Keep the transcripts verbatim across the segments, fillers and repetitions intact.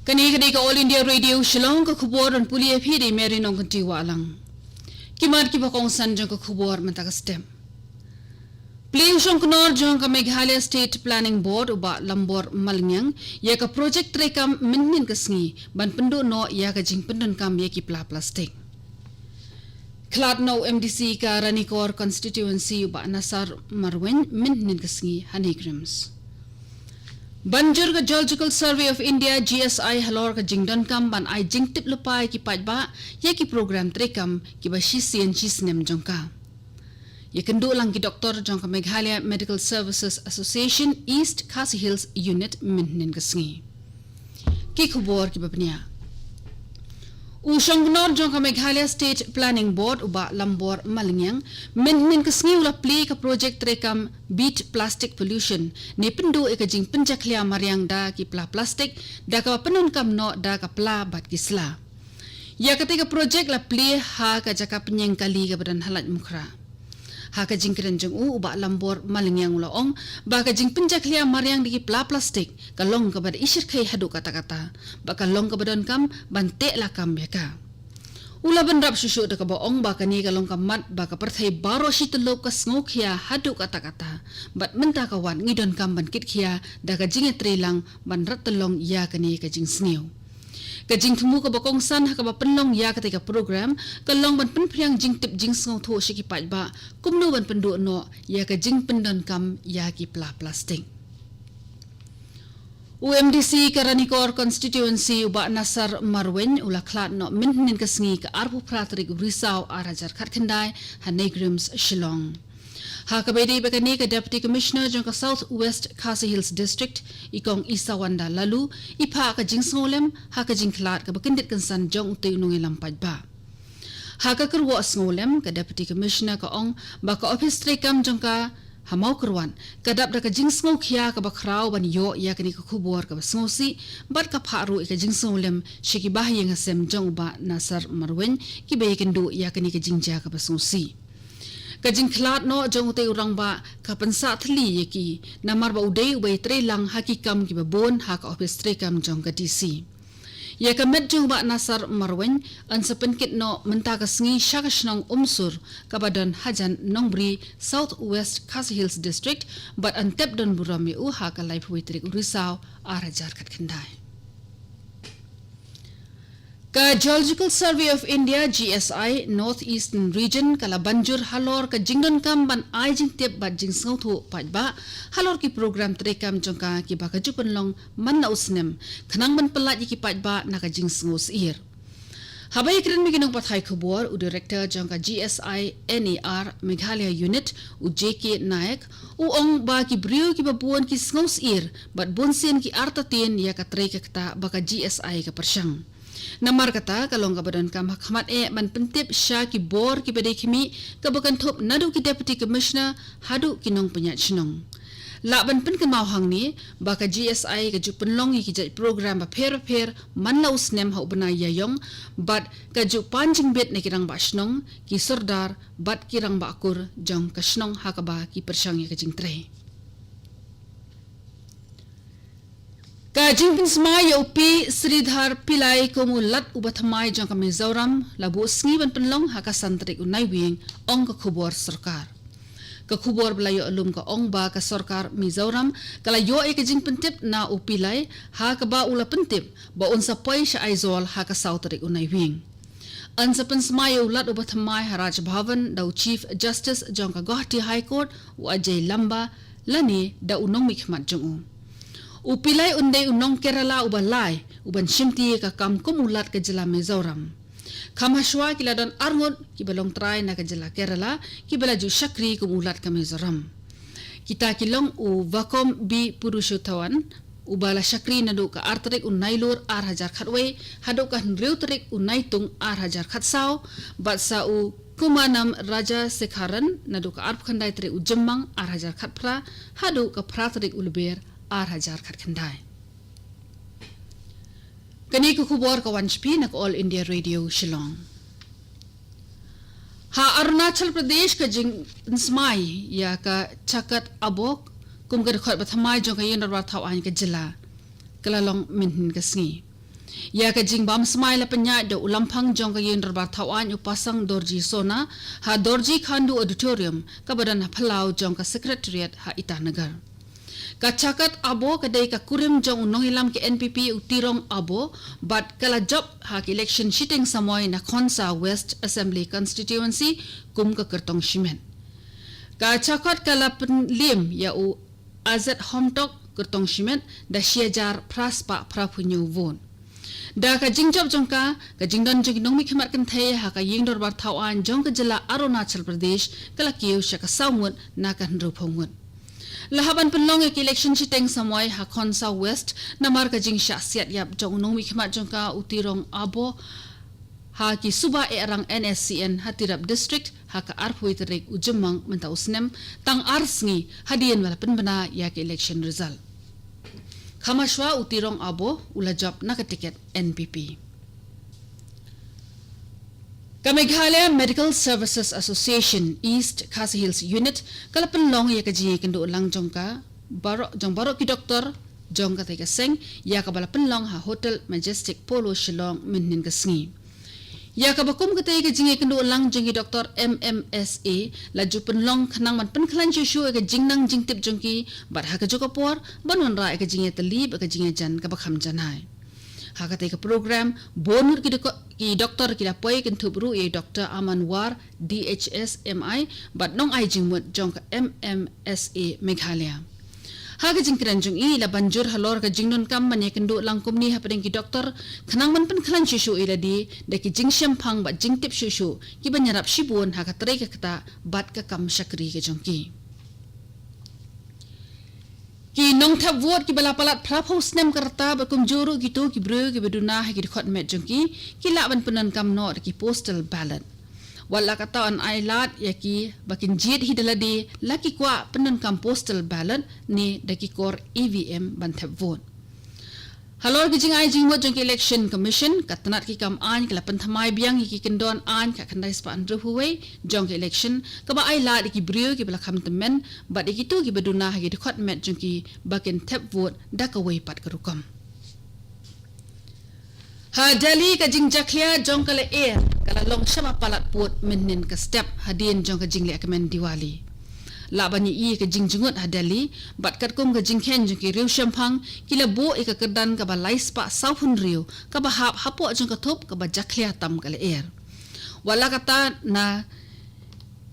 Kane ka dei ka All India Radio Shillong, ka khubor ban pule ïa phi da i Mary Nongkynti Wahlang. Ki mat kiba kongsan jong ka khubor mynta ka step. Plie u shongknor jong ka Meghalaya State Planning Board u Bah Lambor Malngiang ïa ka projek treikam mynhynnin ka sngi ban pynduh noh ïa ka jingpyndonkam ïa ki pla plastik. Khlad noh u M D C ka Ranikor Constituency u Bah Nasar Marwein mynhynnin ka sngi ha NEIGRIHMS. Ban jur ka Geological Survey of India, G S I, halor ka jingdonkam ban ai jingtip lypa ïa ki paidbah ïa ki program treikam kiba shisien shisnem jong ka. Ïakynduh lang ki doktor jong ka Meghalaya Medical Services Association East Khasi Hills Unit mynhynnin ka sngi. Ki khubor kiba bniah. U shongknor jong ka Meghalaya State Planning Board u Bah Lambor Malngiang mynhynnin ka sngi u la plie ka projek treikam Beat Plastic Pollution, ne pynduh ïa ka jingpynjakhlia mariang da ki pla plastik da kaba pyndonkam noh da ka pla bad ki sla. Ïa katei ka projek la plie ha ka jaka pynïeng kali kaba don ha Laitumkhrah. Ha ka jingkren jong u, u Bah Lambor Malngiang u la ong ba ka jingpynjakhlia mariang da ki pla plastik ka long kaba da ishyrkhei haduh katta katta, ba ka long kaba donkam ban teh lakam ïa ka. U la bynrap shuh shuh da kaba ong ba kane ka long ka mat ba ka pyrthei baroh shi tyllup ka sngewkhia haduh katta katta, bad mynta ka wan ngi donkam ban kitkhia da ka jingïatreilang ban rat tyllong ïa kane ka jingsniew. Ka jingthmu kaba kongsan ha kaba pynlong ïa katei ka program ka long ban pynphriang jingtip jingsngewthuh sha ki paidbah kumno ban pynduh noh ïa ka jingpyndonkam ïa ki pla plastik. U M D C ka Ranikor Constituency u Bah Nasar Marwein u la khlad noh mynhynnin ka sngi, ka arphew phra tarik u Risaw ar hajar khatkhyndai ha NEIGRIHMS Shillong. Ha kaba ïadei bad kane, ka Deputy Commissioner jong ka South West Khasi Hills District, i Kong Isawanda Laloo, i phah ka jingsngewlem ha ka jingkhlad kaba kyndit kynsan jong utei u nongïalam paidbah. Ha ka kyrwoh sngewlem, ka Deputy Commissioner ka ong ba ka ophis treikam jong ka ha Mawkyrwat ka dap da ka jingsngewkhia kaba khraw ban ïoh ïa kane ka khubor kaba sngewsih, bad ka phah ruh ïa ka jingsngewlem sha ki bahaïing hasem jong u Bah Nasar Marwein kiba ïakynduh ïa kane ka jingjia kaba sngewsih. Ka jingkhlad noh jong utei u rangbah ka pynsah thylli ïa ki, namar ba u dei uba ïatreilang ha ki kam kiba bun ha ka ophis treikam jong ka D C. Ïa ka met jong u Bah Nasar Marwein yn sa pynkit noh mynta ka sngi sha ka shnong Umsur kaba don hajan Nongbri, South West Khasi Hills District, bad yn tep don burom ïa u ha ka laiphew wei tarik u Risaw ar hajar khatkhyndai. Ka Geological Survey of India, G S I, North Eastern Region ka la ban jur halor ka jingdonkam ban ai jingtip bad jingsngewthuh paidbah halor ki program treikam jong ka kiba ka ju pynlong man la u snem, khnang ban pyllait ïa ki paidbah na ka jingsngewsyier. Haba ïakren bad ki nongpathai khubor, u Director jong ka G S I N E R Meghalaya Unit, u J K Nayak, u ong ba ki briew kiba bun ki sngewsyier bad bunsien ki artatien ïa ka trei ka ktah ba ka G S I ka pyrshang. Namar kata, ka long kaba donkam ha khmat eh ban pyntip sha ki bor kiba dei khmih, kaba kynthup naduh ki Deputy Commissioner haduh ki nongpynïaid shnong. Lah ban pynkynmaw hangne ba ka G S I ka ju pynlong ïa ki jait program bapher bapher man la u snem ha u bnai Ïaïong, bad ka ju pan jingbit na ki rangbah shnong, ki sordar bad ki rangbah kur jong ka shnong ha kaba ki pyrshang ïa ka jingtrei. Ka jingpynsmai ïa u P Sridhar Pillai kum u Lat uba thymmai jong ka Mizoram la buh sngi ban pynlong ha ka san tarik u Naiwieng, ong ka khubor sorkar. Ka khubor ba la ïoh lum ka ong ba ka sorkar Mizoram ka la ïoh ïa ka jingpyntip na u Pillai, ha kaba u la pyntip ba un sa poi sha Aizawl ha ka saw tarik u Naiwieng. Yn sa pynsmai ïa u Lat uba thymmai ha Raj Bhavan da u Chief Justice jong ka Guwahati High Court, u Ajay Lamba, lane da u nongmihkhmat jong u. U Pillai un dei u nong Kerala uba lai uban shimti ïa ka kam kum u Lat ka jylla Mizoram. Kham hashwa ki la don arngut kiba long trai na ka jylla Kerala kiba la ju shakri kum u Lat ka Mizoram. Kita ki long u Vakom B Purushothawan, uba la shakri naduh ka ar tarik u Nailur ar hajar khatwei haduh ka hynriew tarik u Naitung ar hajar khatsaw, bad sa u Kumanam Rajasekharan naduh ka arphew khyndai tarik u Jymmang ar hajar khatphra haduh ka phra tarik u Lber ar hajar khatkhyndai. Kane ka khubor ka wan sha phi na ka All India Radio Shillong. Ha Arunachal Pradesh, ka jingpynsmai ïa ka Chakat Abok kum ka dkhot ba thymmai jong ka Ïingdorbar Thaw Aiñ ka jylla ka la long mynhynnin ka sngi. Ïa ka jingbam smai la pynïaid da u lamphang jong ka ïing dorbar thaw aiñ u Pasang Dorji Sona ha Dorji Khandu Auditorium kaba don ha phyllaw jong ka Secretariat ha Itanagar. Ka Chakat Abo ka dei ka kurim jong u nongïalam ka N P P u Tirong Abo bad ka la jop ha ka election shiteng samoi na Khonsa West Assembly Constituency kum ka kyrtong shimet. Ka Chakat ka la pynliem ïa u Azet Homtok kyrtong shimet da shi hajar phra spah phra phew hynñiew vote. Da ka jingjop jong ka, ka jingdon jong ki nongmihkhmat kynthei ha ka ïing dorbar thaw aiñ jong ka jylla Arunachal Pradesh ka la kiew sha ka saw ngut na ka hynriew phew ngut. La hap ban pynlong ïa ka election shiteng samoi ha Khonsa West namar ka jingshah siat ïap jong u nongmihkhmat jong ka u Tirong Abo ha ki suba eh rang N S C N ha Tirap District ha ka arphew tarik u Jymmang mynta u snem, tang ar sngi hadien ba la pynbna ïa ka election result. Kham hashwa u Tirong Abo u la jop na ka tiket N P P. Ka Meghalaya Medical Services Association East Khasi Hills Unit ka la pynlong ïa ka jingïakynduh lang jong ka baroh, jong baroh ki doktor jong katei ka seng, ïa kaba la pynlong ha Hotel Majestic Polo Shillong mynhynnin ka sngi. Ïa kaba kum katei ka jingïakynduh lang jong ki doktor M M S A la ju pynlong khnang ban pynkhlaiñ shuh shuh ïa ka jingnang jingtip jong ki bad ha kajuh ka por ban wanrah ïa ka jingïatylli bad ka jingïajan kaba kham janai. Ha katei ka program bun ngut ki doko-, ki doktor ki la poi kynthup ruh ïa i Doktor Aman War, D H S M I bad nongai jingmut jong ka M M S A Meghalaya. Ha ka jingkren jong i la ban jur halor ka jingdonkam ban ïakynduh lang kumne hapdeng ki doktor khnang ban pynkhlaiñ shuh shuh ïa lade da ki jingshemphang bad jingtip shuh shuh kiban ïarap shibun ha ka trei ka ktah bad ka kam shakri ka jong ki. Ki nongthep vote kiba la palat phra phew snem ka rta bad kumjuh ruh kito ki briew kiba duna ha ki dkhot met jong ki, ki lah ban pyndonkam noh da ki postal ballot. Wat la katta yn ailad ïa ki ba kin jied hi da lade la ki kwah pyndonkam postal ballot ne da ki kor E V M ban thep vote. Halor ki jingai jingmut jong ka Election Commission, ka tnat ki kam aiñ ka la pynthymmai biang ïa ki kyndon aiñ khatkhyndai spah hynriew phew wei jong ka election, kaba ailad ïa ki briew kiba la kham tymmen bad ïa kito kiba duna ha ki dkhot met jong ki ba kin thep vote da kawei pat ka rukom. Ha Delhi, ka jingjakhlia jong ka lyer ka la long shaba palat pud mynhynnin ka step hadien jong ka jingleh kmen Diwali. Lah ban ïohi ka jingjngut ha Delhi bad katkum ka jingkheiñ jong ki riewshemphang, ki la buh ïa ka kyrdan kaba lai spah saw phew hynriew kaba hap hapoh jong ka thup kaba jakhlia tam ka lyer. Wat la katta, na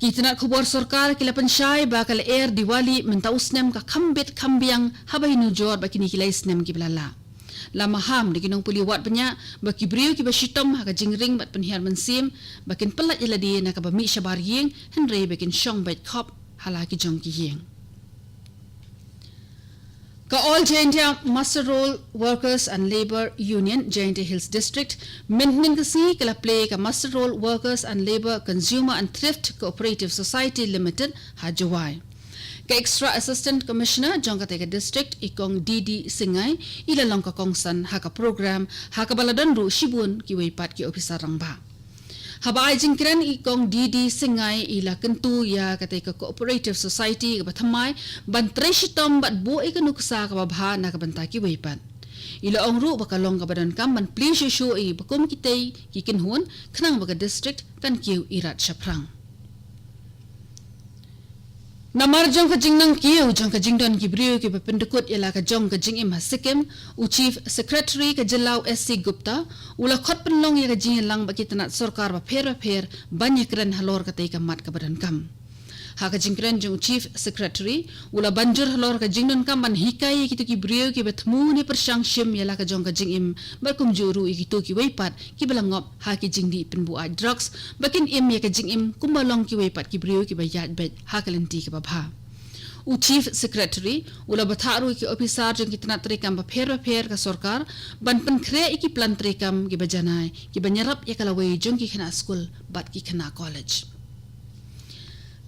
ki tnat khubor sorkar ki la pynshai ba ka lyer Diwali mynta u snem ka kham bit kham biang haba ïanujor bad kine ki lai snem kiba la lah. La maham da ki nongpule wad bniah ba ki briew kiba shitom ha ka jingring bad pynhiar mynsiem ba kin pyllait ïa lade na kaba mih shabar ïing, hynrei ba kin shong beit khop ha la ki jong ki ïing. Ka All Jaintia Muster Roll Workers and Labour Union, Jaintia Hills District, mynhynnin ka sngi ka la plie ka Muster Roll Workers and Labour Consumer and Thrift Cooperative Society Limited ha Jowai. Ka Extra Assistant Commissioner jong katei ka district, i Kong D D Singai, i la long ka kongsan ha ka program, ha kaba la don ruh shibun kiwei pat ki ophisar rangbah. Haba ai jingkren, i Kong D D Singai i la kyntu ïa katei ka Cooperative Society kaba thymmai ban trei shitom bad buh ïa ka nuksa kaba bha na ka bynta kiwei pat. I la ong ruh ba ka long kaba donkam ban plie shuh shuh ïa kiba kum kitei ki kynhun khnang ba ka district kan kiew irat shaphrang. Namar jong ka jingnang kiew jong ka jingdon ki briew kiba pyndkut ïa la ka jong ka jingim ha Sikkim, u Chief Secretary ka jylla u S C Gupta u la khot pynlong ïa ka jingïalang bad ki tnat sorkar bapher bapher ban ïakren halor katei ka mat kaba donkam. Ha ka jingkren jong u Chief Secretary, u la ban jur halor ka jingdonkam ban hikai ïa kito ki briew kiba thmu ne pyrshang shim ïa la ka jong ka jingim bad kumjuh ruh ïa kito kiwei pat kiba la ngop ha ki jingdih pynbuaid drugs ba kin im ïa ka jingim kumba long kiwei pat ki briew kiba ïaid beit ha ka lynti kaba bha. U Chief Secretary u la bthah ruh ïa ki ophisar jong ki tnat treikam bapher bapher ka sorkar ban pynkhreh ïa ki plan treikam kiba janai kiban ïarap ïa ka lawei jong ki khynnah skul bad ki khynnah college.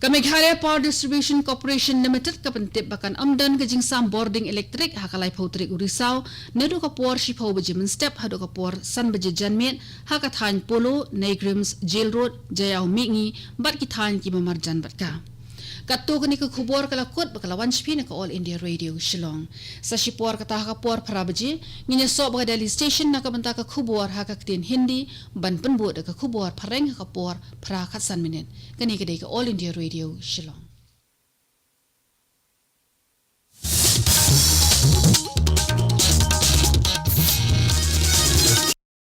Ka Meghalaya Power Distribution Corporation Limited ka pyntip ba kan ym don ka jingsam bording elektrik ha ka laiphew tarik u Risaw, naduh ka por shiphew baje mynstep haduh ka por san baje janmiet, ha ka thaiñ Polo, NEIGRIHMS, Jail Road, Jaïaw Mihngi bad ki thaiñ kiba marjan bad ka. Katto katne ka khubor ka la kut bad ka la wan sha phi na ka All India Radio Shillong. Sa shipor kata ha ka por phra baje, ngin ïasoh bad ka Delhi Station na ka bynta ka khubor ha ka ktien Hindi, ban pynbud da ka khubor phareng ha ka por phra khatsan minit. Kane ka dei ka All India Radio Shillong.